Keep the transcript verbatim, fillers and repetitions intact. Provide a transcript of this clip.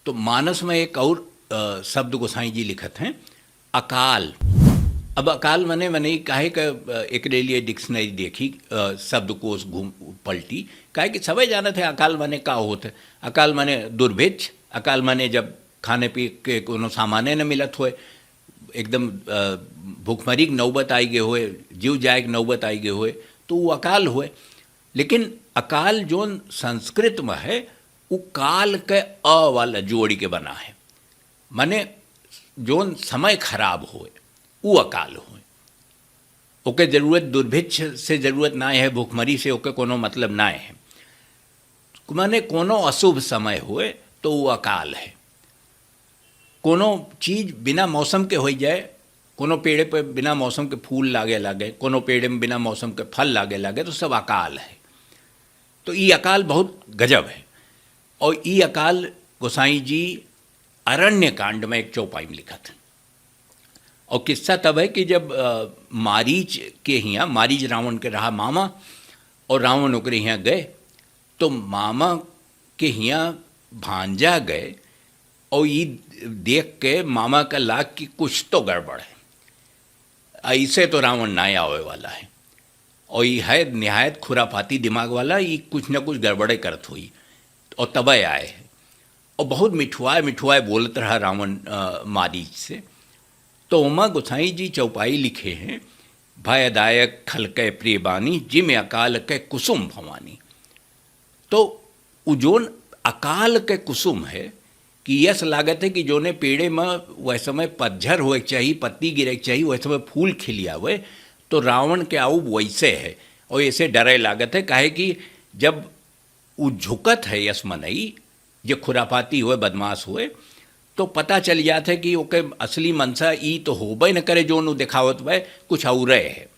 तो मानस में एक और, अ, शब्द गोसाई जी लिखत हैं, अकाल। अब अकाल मने, मने काहे का, अ, एकरे लिए dictionary देखी, अ, शब्दकोश घूम पलटी, काहे कि सबै जानत है अकाल मने का होत है। अकाल मने दुर्भिक्ष, अकाल मने जब खाने पी के कोनो सामाने न मिलत होए, एकदम, अ, भुखमरी के नौबत आई गए होए, जीव जाए के नौबत आई गए होए, तो वो अकाल होए। लेकिन अकाल जोन संस्कृत में है, वो काल के अ वाला जोड़ी के बना है, माने जोन समय खराब होए, वो अकाल होए। ओके जरूरत, दुर्भिक्ष से जरूरत ना है, भुखमरी से ओके कोनो मतलब ना है। माने कोनो अशुभ समय होए तो वो अकाल है। कोनो चीज बिना मौसम के होई जाए, कोनो पेड़े पे बिना मौसम के फूल लागे लागे, कोनो पेड़े में बिना मौसम के फल लागे लागे, तो सब अकाल है। तो ई अकाल बहुत गजब है। और ई अकाल गोसाई जी अरण्य कांड में एक चौपाई में लिखत हैं। और किस्सा तब है कि जब, अ, मारीच के हियाँ, मारीच रावण के रहा मामा, और रावण ओकरे हियाँ गए, तो मामा के हियाँ भांजा गए, और ई देख के मामा का लाग कि कुछ तो गड़बड़ है, ऐसे तो रावण ना आवे वाला है, और ई है निहायत खुराफाती दिमाग वाला, ई कुछ न कुछ गड़बड़े करत होई, और तबे आए है। और बहुत मिठुआए मिठुआए बोलत रहा रावण, अ, मारीच से। तो ओमा गोसाई जी चौपाई लिखे हैं, भयदायक खल कै प्रिय बानी, जिम अकाल कै कुसुम भवानी। तो उ जोन अकाल कै कुसुम है कि यस लागत है कि जोने पेड़े में वह समय पतझर होए के चाही, पत्ती गिरे के चाही, वह समय फूल खिलियावे, तो रावण के आउब वैसे है। और ऐसे डरे लागत है, काहे कि जब उ झुकत है यस मनई, जे खुराफाती होए, बदमाश होए, तो पता चल जात है कि ओके असली मनसा ई तो होबे न करे, जोन उ देखावत बे, कुछ औरे है।